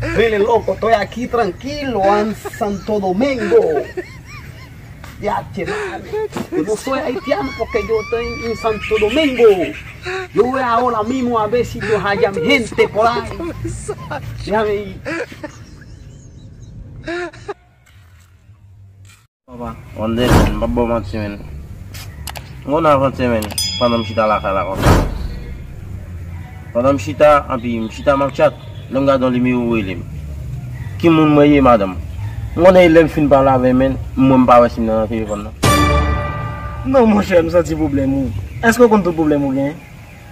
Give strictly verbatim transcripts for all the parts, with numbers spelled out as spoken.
Vele loco, estoy aquí tranquilo en Santo Domingo. Ya, che mano. Yo no soy haitiano porque yo estoy en Santo Domingo. Yo voy ahora mismo a ver si yo hallan gente por ahí. Déjame ir. Papa, one day, man, m p ap ba w manti, man. M konn avantyè, man, pandan m chita lakay la konsa. Pandan m chita, anpi m chita m ap chat, lè m gade yon nimewo rele m. Ki moun mwen ye, madanm? M konnen lè m fin pale avè l, man, m wè m pa wè si m nan telefòn nan. Non, monchè, m santi pwoblèm ou. Èske w konn tout pwoblèm ou genyen?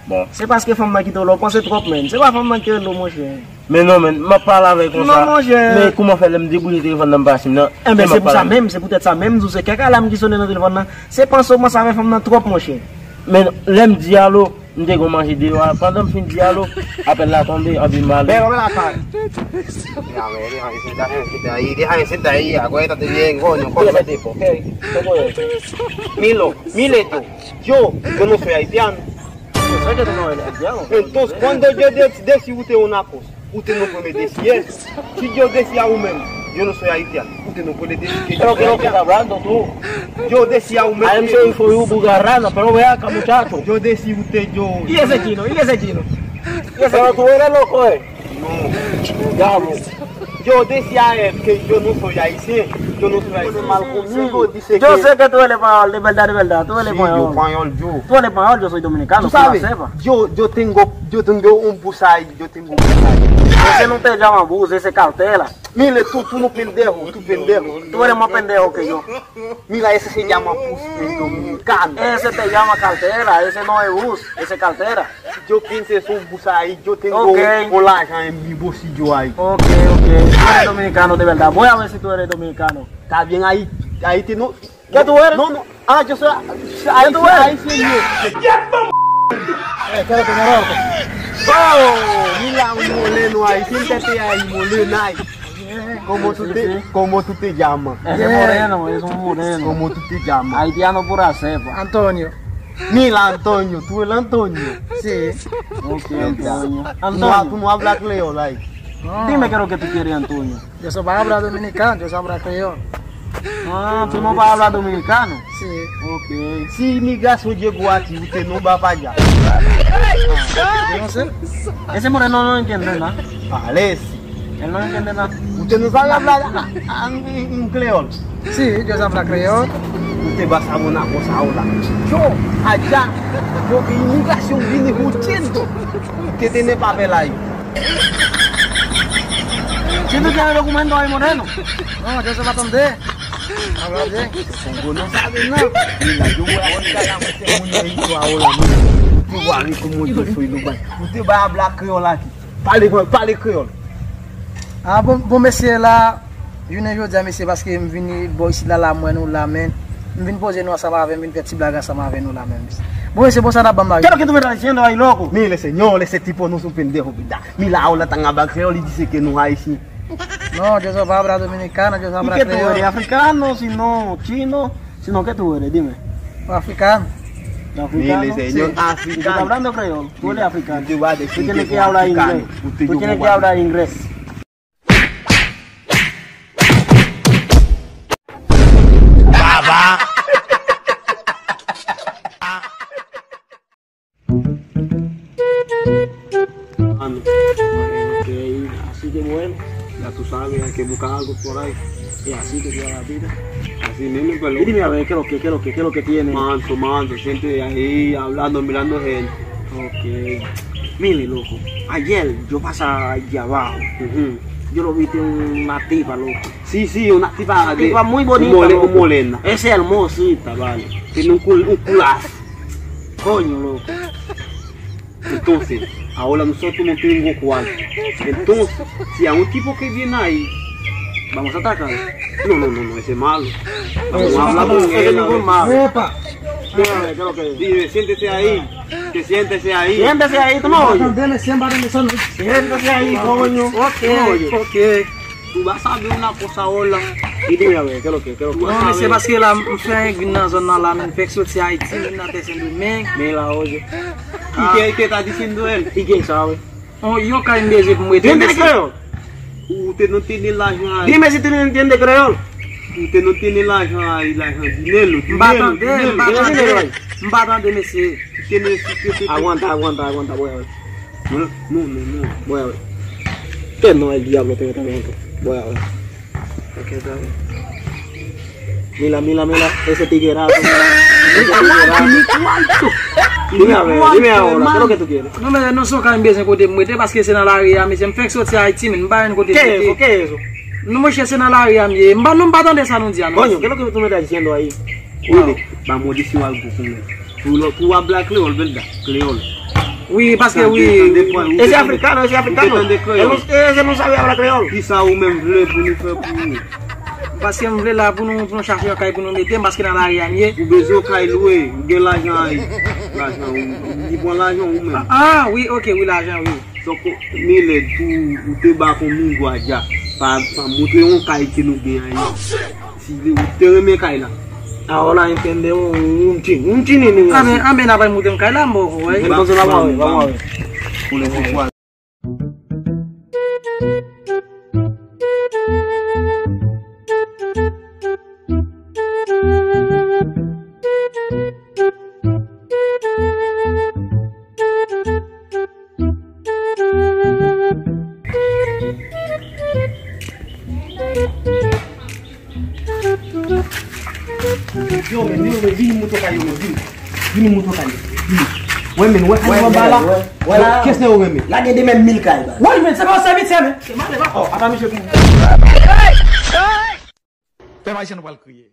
Bon. Se paske fanm nan kite w la, w panse twòp, man. Se pa fanm nan ki rele w, monchè. Men non, man, m ap pale avè l konsa. Non, monchè. Men kouman fè lè m debouche telefòn nan m pa si m nan? Enben, se pou sa menm, se poutèt sa menm, m di w se kèk alam ki sonnen nan telefòn nan. Se panse w panse avè fanm nan twòp, monchè. Men lè m di alo, m te gon manje deyò a. Pandan m fin di alo, apèl la tonbe, anpi m ale. Bèl, wè lakay. Milo, Mileto, yo, yo no soy haitiano. Entonces, cuando yo de- decí usted una cosa, usted no puede decir eso. Si yo decía un men, yo no soy haitiano, usted no puede decir que yo soy haitiano. Yo decía un men. I am sorry for you, bugarana, pero ve acá, muchacho. Yo decía usted, yo. ¿Y ese chino? ¿Y ese chino? ¿Y ese chino? Tú eres loco, eh. No. Yo decía a él que yo no soy haitiano, yo no soy haitiano. Mal conmigo, dice que... Yo sé que tú eres español, de verdad, de verdad, tú eres español. Sí, yo español, yo. Tú eres español, yo soy dominicano, tú lo sepas. Tú sabes, yo, yo tengo, yo tengo un bus ahí, yo tengo un bus ahí. Ese no te llama bus, ese cartera. Mire, tú, tú no pendejo, tú pendejo. Tú eres más pendejo que yo. Mira, ese se llama bus en dominicano. Ese te llama cartera, ese no es bus, ese es cartera. Yo piense es un bus ahí, yo tengo un, un lajan en mi bolsillo ahí. Ok, ok. Tú eres dominicano de verdad. Voy a ver si tú eres dominicano. Está bien, ahí, ahí te no. ¿Qué tú eres? No, no. Ah, yo soy, soy haitiano. Eh, ¿qué es lo que me robo? Oh, mira un moreno ahí, siéntate ahí, moreno ahí. ¿Cómo tú te, cómo tú te llamas? Ese moreno, es un moreno. ¿Cómo tú te llamas? Haitiano pura cepa. Antonio. Mira, Antonio, tú eres Antonio. Sí. Ok, Antonio. Tú no, tú no hablas creol ahí. No. Dime qué es lo que tú quieres, Antonio. Yo soy para hablar dominicano, yo soy para creol. Ah, tú no vas a hablar dominicano. Sí. Ok. Si imigración llegó a ti, usted no va para allá. Yo no sé. Ese moreno no entiende nada. Parece. Él no entiende nada. Usted no sabe hablar, ah, ah, en, en creol. Sí, yo sé hablar creol. Usted va a saber una cosa ahora. Yo, allá, lo que inmigración viene huyendo. Usted tiene papel ahí. Si tú tienes documento ahí, moreno. No, yo se va a atender. Habla bien. Kongo no sabe nada. Mira, yo voy a quitar la muerte de un ahí, tú ahora mismo. Tú vas a ver cómo yo soy, no va. Usted va a hablar creol aquí. Pale, pale kreyòl. Ah, bon, bon, mesye la, jounen jodi a, mesye, paske m vini bò isit la, la, m wè nou la, men m vin poze nou ansanm avè m, vin fè ti blag ansanm avè nou la, men mesye. Bon, mesye, bon, sa n ap ban m la. ¿Qué es lo que tú me estás diciendo ahí, loco? Mire, señor, ese tipo no es un pendejo, ¿verdad? Mira, ahora están hablando creol y dice que no hay, sí. No, yo soy palabra dominicana, yo soy palabra creol. ¿Y qué tú eres, africano, si no chino? Sino, ¿qué tú eres? Dime. Africano. Africano. Mire, señor, sí. Africano. Tú estás hablando creol. Tú eres africano. Yo te voy a decir que soy africano. Tú tienes que hablar inglés. Tú tienes que hablar inglés. Baba. Ah, no. Ok, así que bueno, ya tú sabes, hay que buscar algo por ahí. Y así que se va la vida. Así mismo, pero... Y dime a ver, ¿qué es lo que, qué es lo que, qué es lo que tiene? Manso, manso, siente ahí, hablando, mirando gente. Ok. Mire, loco, ayer yo pasaba allí abajo. Ujú. Yo lo vi, tiene una tipa, loco. Sí, sí, una tipa de... Tipa muy bonita, loco. Una morena. Es hermosita, vale. Tiene un cul-, un culazo. Coño, loco. Entonces, ahora nosotros no tenemos cuarto. Entonces, si hay un tipo que viene ahí, vamos a atacar. No, no, no, no, ese es malo. Vamos a hablar con él, a ver. Epa. Dime, ¿qué es lo que es? Dime, siéntese ahí. Que siéntese ahí. Siéntese ahí, tú no oyes. Siéntese ahí, coño. Ok, ok. Tú vas a ver una cosa, hola. Y dime a ver, ¿qué es lo que, qué es lo que? Non, men se paske la, m fè vin nan zòn nan la, men m fèk soti Ayiti, vin nan tè Sendomeng. Men la, oye. ¿Y qué, qué está diciendo él? ¿Y quién sabe? Oh, yo kay m bezwen pou m rete, mesye. Ou te nan tene lajan a. Di mesye tene, tene de kreyòl. Ou te nan tene lajan a, lajan Dinelo. M pa tande, m pa tande. M pa tande, mesye. Tene si te, te, te. Aguanta, aguanta, aguanta, boy. Non, non, non, non. Boy, boy. Te non, el diablo, te, te, te. Boy, boy. Ok, dale. Mira, mira, mira, ese tiguerazo. Mira, mira, mira. Dime a ver, dime ahora, ¿qué es lo que tú quieres? Non, men non se yon ka m bezwen kote m rete, paske se nan lari a, mesye, m fèk soti Ayiti, men m pa jwenn kote m rete. ¿Qué es eso? ¿Qué es eso? Non, monchè, se nan lari a m ye. M pa, non, m pa tande sa nou di a, non. Coño, ¿qué es lo que tú me estás diciendo ahí? Oye, ba m yon desi w al gwo konmen. Pou w ap bay kreyòl, vèlda, kreyòl. Wi, paske wi. Ese africano, ese africano. Ese no sabe hablar creol. Kisa ou menm vle pou nou fè pou ou? Paske m vle la pou nou, pou nou chache yon kay pou nou mete, paske nan lari a m ye. Ou bezwen yon kay lwe, ou gen lajan a, lajan ou, li pran lajan ou menm. Ah, ah, wi, ok, wi, lajan, wi. Donk, Milèd, pou ou te ba kon moun gwa dja, pa, pa montre yon kay ke nou gen a ye. Si ou te renmen kay la. Ahora entiende un, un chin, un chinini. Amèn, amèn, apre moutre m kay la, m ba w, wi. Entonces vamos a ver, vamos a ver. Pou lè se swa. Yo, men, men, men, vini moutre kay yo, men, vini. Vini moutre kay yo, vini. Wè, men, wè kay yo anba la. Wè la. Kiyès nan yo renmen? La gen de men mil kay, ba. Wè, men, se pa yon sèvis, men. Se malè, pa. Oh, ata misye pou. Pèp Ayisyen, nou pral kriye.